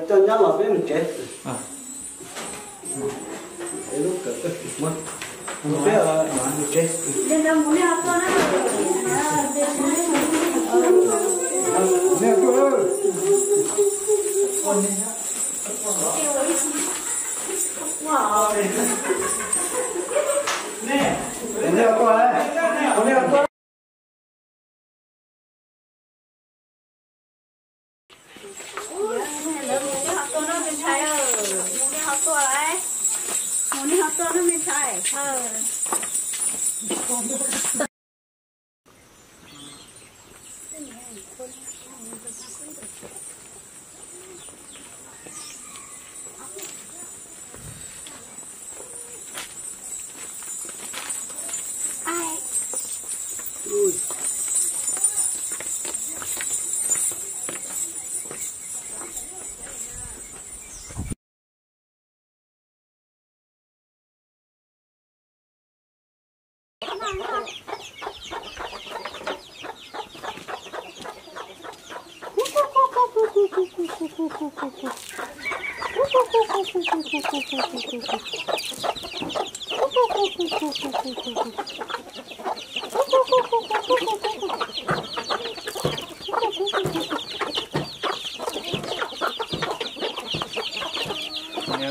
Coj nyab los peb mus tsev. Peb mus tsev. Lawv mus nej ho tuaj no me ntxhais, mus nej ho tuaj lauj, mus nej ho tuaj no me ntxhais.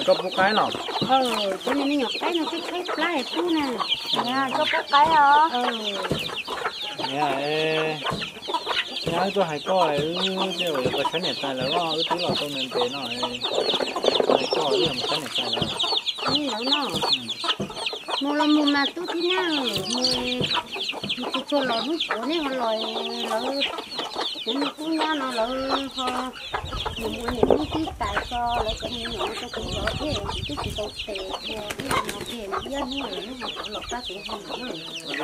Koj pub qaib los? Cov me nyuam qaib no tshaib tshaib plab es pub na. Koj pub qaib os. Nyab, wb tuaj hais koj, wb tej uas yuav tau sab niam tais lawv, wb twb los tau ntev ntev no, hais koj wb yuav mus sab niam tais lawv. Lawv no, mus los mus mas tub tib nab, mus, mus txhua txhua los hnub puav nej ho los, lawv, lawv niag tub nyab no lawv ho mus ua niam tub tib tais tso lawv cov me nyuam no rau kuv zov thiab kuv twb tsis tau tes ua thiab no thiab, iab hnub lawm hnub ho puav los pab kuv ho mus na. Txhob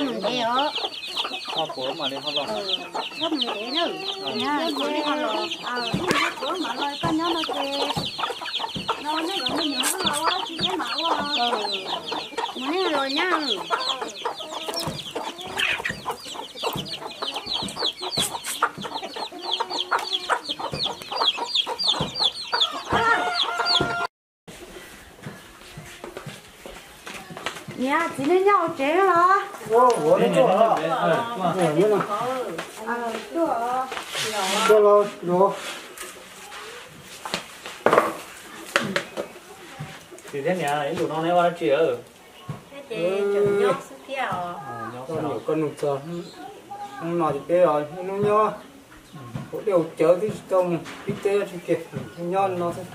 mus ntev os. Txhob mus ntev na. Iab hnub nej ho los, hnub puav mam los koj nyob no ces no nej cov me nyuam ho los ua tsis thiab mam ua. Mus nej ho los nyab. Niam txiv nej nyob hauv tsev los? Tuaj los. Txiv thiab niam, ib lus no neb ua dab tsi? Koj nug txog hnub no ces peb hnub nyob hauv dej hauv cawv twb tsis tau mus pib teb tsis kiag, hnub nyob no xwb.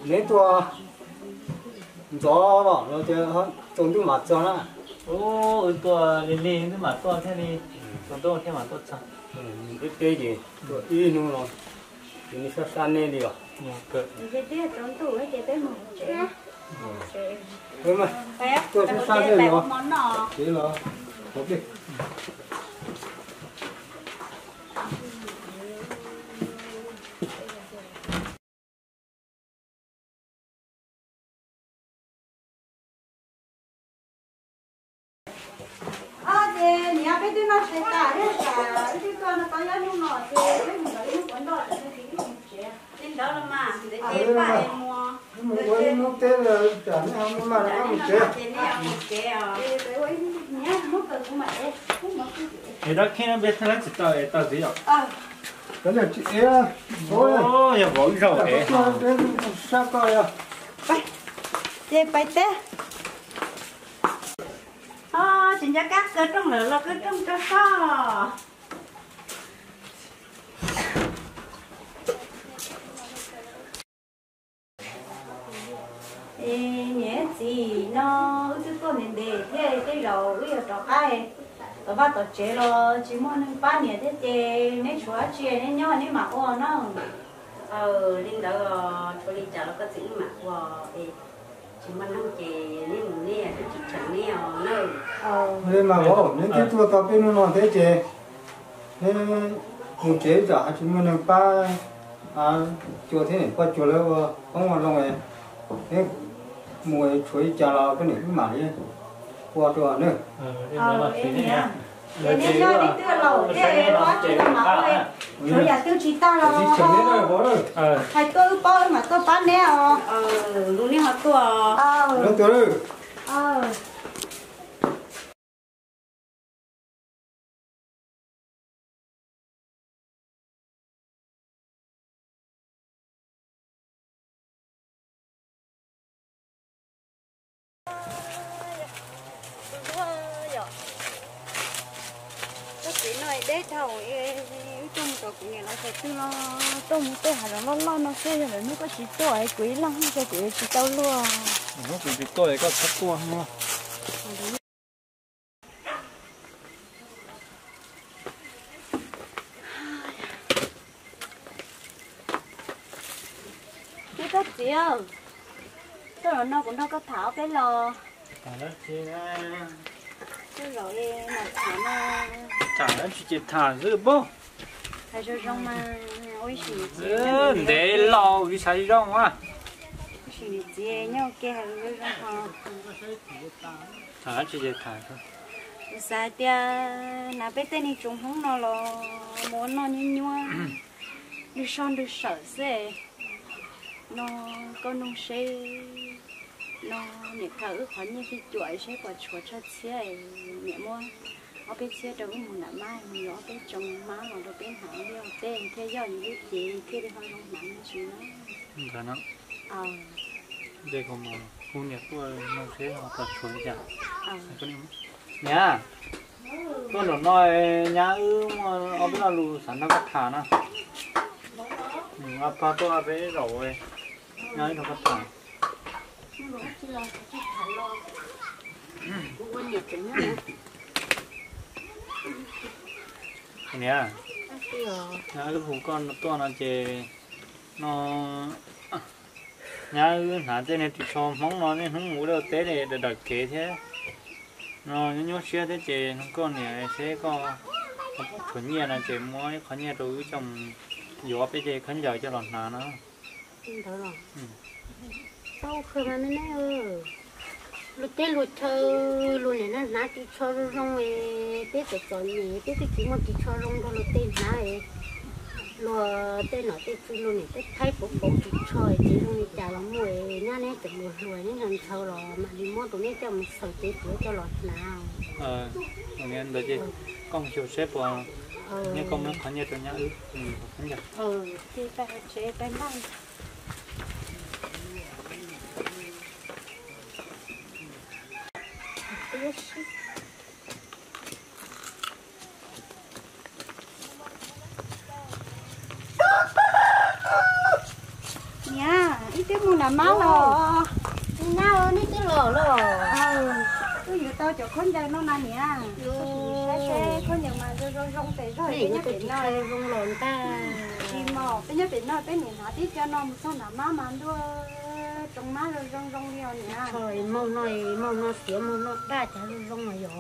Neb tuaj ntxov los tias tsaus ntuj mam txog na? Wb tuaj lig lig ntuj mam tuaj thiaj li, tsaus ntuj thiaj mam tuaj txog. Peb peb ces tuaj ib hnub no ces nej sab sab nej li os. Tuaj sab sab nej los, ces los, Ces niam peb twb noj tshais tas thiab, wb twb tuaj no tau ob hnub no ces peb mus ntawd ib hnub puav nroj tawm no ces wb mus tsev. Li ntawd los mas ntawd ces paj es mus, mus ua ib hnub teb tsam nej ho muaj maj rov qab mus tsev. Ces nej mus tsev os. Niam muab kawg kuv mam ev, kuv mam ev. Es dab khib no npe thaj lab tsis tau es tau ntxiv yom? Cov niam tsis ev, yog vauv ib zaug es sab koj yog. Ces pais teb. Tsis nco qab kaw rooj lawm los kaw rooj rau soj. Es niam txiv no wb twb tuaj ntev ntev thiab, tej zaum wb yuav rov qab. Tom vaj tom tsev los tsis muaj neeg pab niam thiab ces neb tshuav dab tsi neb nyob neb mam ua na. Aw, li ntawd os, tshuav li cas los koj txiv wb mam ua. Tsis muaj neeg ces neb mus neb twb tsis cheem neb os na. Li mas vauv, neb twb tuaj tau peb hnub no thiab ces neb mus tsev, tsam tsis muaj neeg pab cua thiab, niam pog cua lawv ua qoob ua loo. Neb mus tshuav li cas los koj niam wb mam li ua rau neb. Ces nej nyob nej twb laus thiab, tsis tau mam ua, tsuav yam twg tsis tag los hais tuaj wb paub wb mam tuaj pab neb os. Lub neb ho tuaj. Koj txiv no deb dhau, wb tuaj mus tom kuv niam lawv thaum twg los tuaj mus tej hav zoov loj loj no xwb, yog lawv hnub koj tsis tuaj es kuv ib leeg xwb ces kuv yuav tsis tau luag. Hnub kuv tsis tuaj es koj txhob tuaj no. Koj txiv, koj los no kuv nrog koj tham ob peb los. Koj zaum tham no. Tham dab tsi ces tham xwb pob. Hais zoo zoo mas, ua ib sim ntev los ua ib sab zoo a. Sim niam txiv nyob ua ke hais zoo zoo ho. Tham dab tsi ces tham. Kuv xav hais tias hnav peb tej neeg tsoom Hmoob no los mus ua noj nyuaj nyuaj, nrwg soj nrwg sawm xwb. No koj nug seb, no niam khaws wb qhov nyiaj phij cuam seb puas tshuav tshaj txhiab, niam muab ob peb txhiab rau wb mus nram mab mus yuav ob peb tsoos mab los rau peb hnav ua liaj ua teb thiaj yog yus lub cev thiaj li ho zoo hnav me ntsis na. Ntawd no, ces kuv mus hu niam tuaj nug seb ho puas tshuav li cas. Niam, tuaj nram no, nyab wb muaj ob peb lo lus xav nrog koj tham no. Pog tuaj peb zaum, nyab wb nrog koj tham. Niam, nyab wb hu koj tuaj no ces no nyab wb hnav tej niag ris tsho Hmoob no niaj hnub mus ua liaj ua teb li daws daws kev thiab, no nyuaj nyuaj siab thiab ces nug koj niam seb koj tshuav nyiaj no ces muab ib qho nyiaj rau wb coj mus yuav peb cov khaub ncaws coj los hnav no. Ntawd los tau kawg mas me ne. Luag teb luag chaw, luag niam no hnav ris tsho zoo zoo es peb txom txom nyem peb twb tsis muaj ris tsho zoo nrog luag tej hnav. Luag tej nom tej tswv luag niam tej thaib pauv pauv ris tsho ces zoo li cas los muaj, nyab neb tseem luag hluas neb ntshaw ntshaw los mam li muab rau neb coj mus xaws cev tuav coj los hnav. Ntawd ces koj mus xyuas seb puas, neb koj muab qhov nyiaj rau nyab wb. Niam, ib twb mus nram mab los? Nyab, neb twb los los? Wb yuav tau cov khaub ncaws no na niam. Saib seb khaub ncaws mas zoo zoo zoo pem zog peb nyob pem no. Zoo los ntag. Tsis mos, peb nyob pem no peb niam hnav tib co no mus txog nram mab mas ntuaj tsoos mab zoo zoo zoo li os niam. Mog no, mog no xiav mog no daj cas zoo zoo os yog.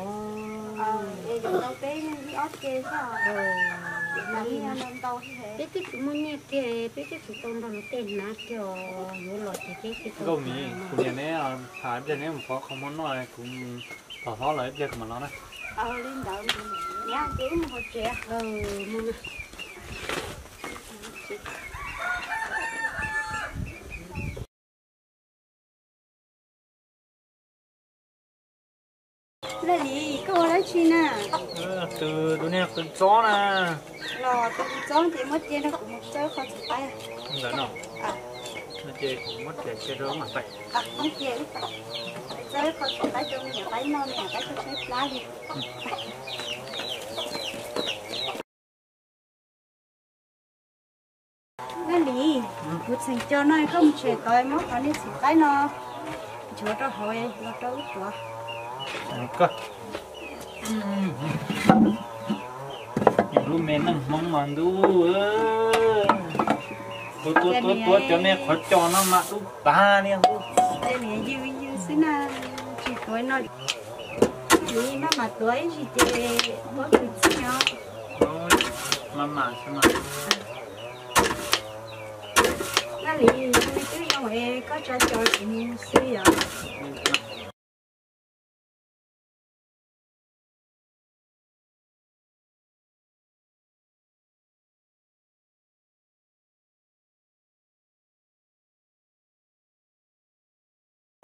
Es yuav tau peb ib ob ce xwb. Peb twb tsis muaj nyiaj kiag, peb twb tsis tau nrog luag tej hnav kiag os, yuav los ces peb twb tsis tau. Nkauj Mim, kuv niam neb tham ib pliag neb mus pov qhov muag noj, kuv mus tom hlob lawm ib pliag kuv mam los na. Li ntawd, niam ces wb mus hauv tsev. Laj Lis, koj ua dab tsi na? Tus tus niag qws txob na. Los tus qws txob ces muab cia rau kuv mus txawb qhov txiv qaib. Ntawd no. No ces kuv muab riam cia rau mam pais. Muab cia wb pais txawb qhov txiv qaib rau me nyuam qaib noj, me nyuam qaib tuaj saib plab li. Laj Lis, kuv txheem co no koj mus tshem tod muab qhov niag txiv qaib no nchuav rau hauv los rau wb tuav. Lub me neej Hmoob mas ntuj, tuav tuav tuav cov me qhov cos no mas dub tag li ntuj. Niam yws yws xwb na, tsis tuav no. Niam maj mam tuav ib ntsis ces muab kwv txij os. Maj mam xwb mas. Laj Lis, yus twb zoo es koj tsa cos kuv mus xwb yom.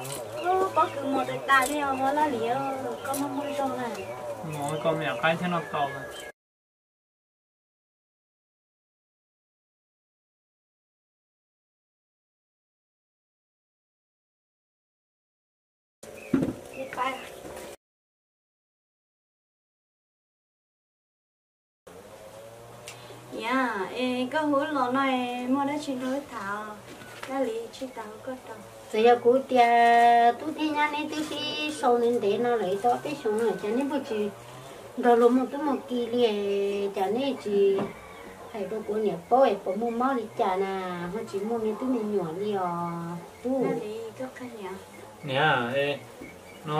Koj pob kws mos tas tas li os Laj Lis, koj muaj muaj zog na. Mos koj me nyuam qaib thiab no tau. Niam, es koj hu wb los no es muaj dab tsi nrog wb tham? Laj Lis tsis tas hu koj rau. Txawm yog kuv tias tub thiab nyab neb twb sib sau ntev ntev no lawm tau ob peb xyoos no cas neb puas tsis nrog luag muaj tub muaj ki li, cas neb tsis hais rau kuv niam paub es puas muaj mob li cas na, ho tsis muaj me tub me nyuam li os tub. Niam, no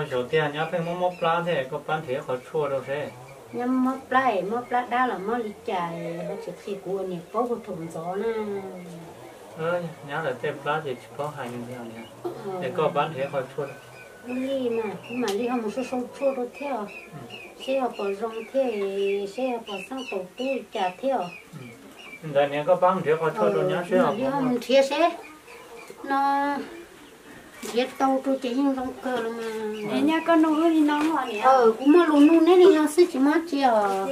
xyov tiag nyab pheej mob mob plab thiab, koj pab nrhiav qhov tshuaj rau seb. Nyab mob plab es mob plab dab los mob li cas ho tsis qhia kuv ua niam paub puag thaum ntxov na. Nyab lawv tej plab ces tsis paub hais li os niam. Es koj pab nrhiav qhov tshuaj. Ua li mas kuv mam li ho mus sau sau tshuaj rau thiab os, seb ho puas zoo thiab, seb ho puas xeeb tau tub li cas thiab os. Ntawd niam koj pab nrhiav qhov tshuaj rau nyab seb ho puas zoo. Mus nrhiav seb no, nrhiav tau rau ces yeej zoo kawg los mas. Nyab koj nug wb li no, kuv muaj lus nug neb li no xwb tsis muaj tsi os.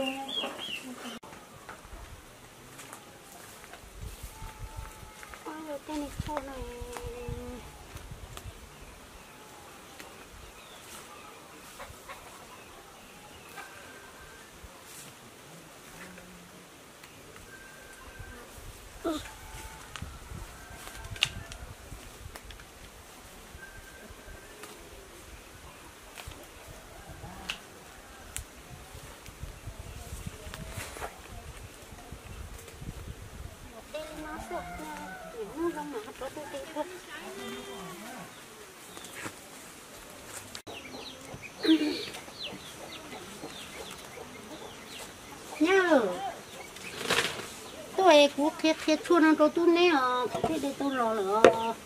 Nyab, tuaj es kuv qhia qhia tshuaj no rau tub neb os, kuv thiaj li tau los lawm os.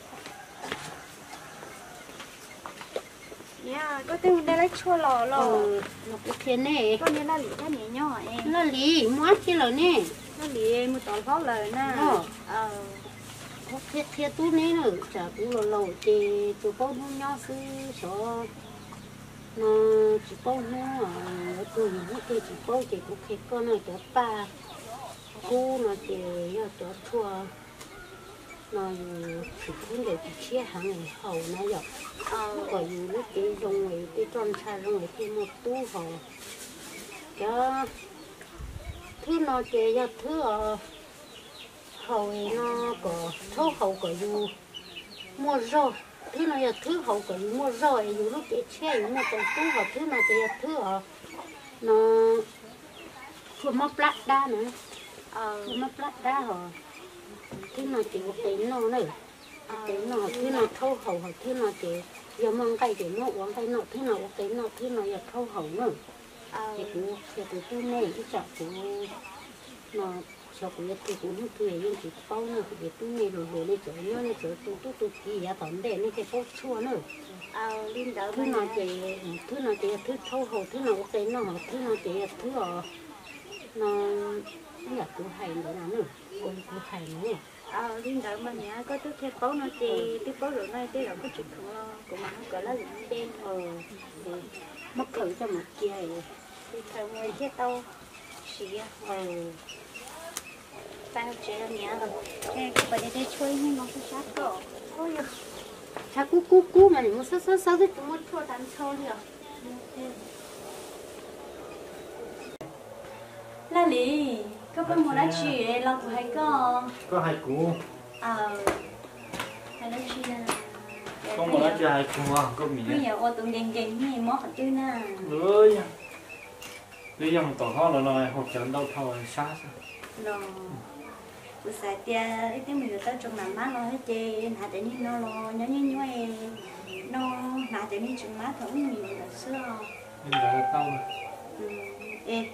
Niam, koj twb mus de lab tshuaj los los? Los kuv qhia neb. Koj niam Laj Lis thiab niam nyob es. Laj Lis mus dab tsi lawm ne? Laj Lis mus tom hlob lawm na. Kuv qhia qhia tub neb na, tsam kuv los laus ces tsuas paub hnub nyob xwb, xyov no tsis paub hnub, yuav tuag yus hnub twg tsis paub ces kuv qhia koj na, cov paj kub no ces yog cov tshuaj no yus tsis kub ncaws tsis tshiab heev haus na yom, kom yus lub cev zoo es tej roj ntsha zoo es thiaj muaj tub hos. Cov thwb no ces yog thwb haus no kom thaub haus kom yus muaj zog. Thwb no yog thwb haus kom yus muaj zog es yus lub cev tshiab yus muaj tau tub hos. Thwb no ces yog thwb os no tshuaj mob plab dab na, tshuaj mob plab dab hos. Thwb no ces ua qe noj na, ua qe noj, thwb no thaub haus hos. Thwb no ces yog muaj nqaij ces muab ua nqaij noj, thwb no ua qe noj, thwb no yog thaub haus na. Ces kuv qhia kuv tub nej ib tsam kuv no, xyov kuv yuav tuag kuv hnub twg yeej tsis paub na, kuv tias tub nej luag luag nej tseem nyob nej tseem tu tub tu kiv yav tom ntej nej thiaj paub tshuaj na. Thwb no ces, thwb no ces yog thwb thaub haus, thwb no ua qe noj hos, thwb no ces yog thwb os no, ib yam kuv hais ntawd no na, ua li kuv hais no. Li ntawd mas niam, koj twb qhia paub no ces twb paub zaum no tej zaum koj tsis khoom los kuv mam hu kom Laj Lis npe. Muab khaws coj mus cia, khaws mus thiaj tau siv. Pais hauv tsev los niam, kuv pais de tshuaj ib hnub no sab sab koj. Tshav kub kub kub mas nim mus xawb xawb xawb twb tsis muaj tshuaj tag nrho li os. Laj Lis, koj pheej mus dab tsi los kuv hais koj? Koj hais kuv. Hais dab tsi? Koj mus dab tsi hais kuv, koj mis. Koj yog ua tus nkees nkees ne, mob qhov twg na? Twb yog mus tom hlob los no haus cawv ntau dhau sab xwb. Kuv xav tias ib teb mus yuav tau tsoom mab mab los thiab ces hnav cov niag no los nyob nyuaj nyuaj, no hnav cov niag tsoom mab thaum ub mus yuav ntawd xwb os. Li ntawd tau. Es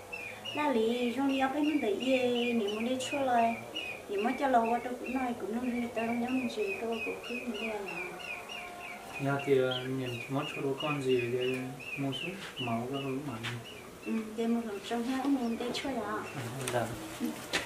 Laj Lis, zoo li ob peb hnub ntawd ib nim mus de tshuaj los, nim muab coj los ua rau kuv noj, kuv mloog zoo li tau zoo nyob me ntsis koj ua kuv khwb mus li os. Yog tias niam tsis muab tshuaj rau koj ntxiv ces mus xwb, mas ua koj lub mam li. Ces mus hloov tsoos thiab wb mus de tshuaj os.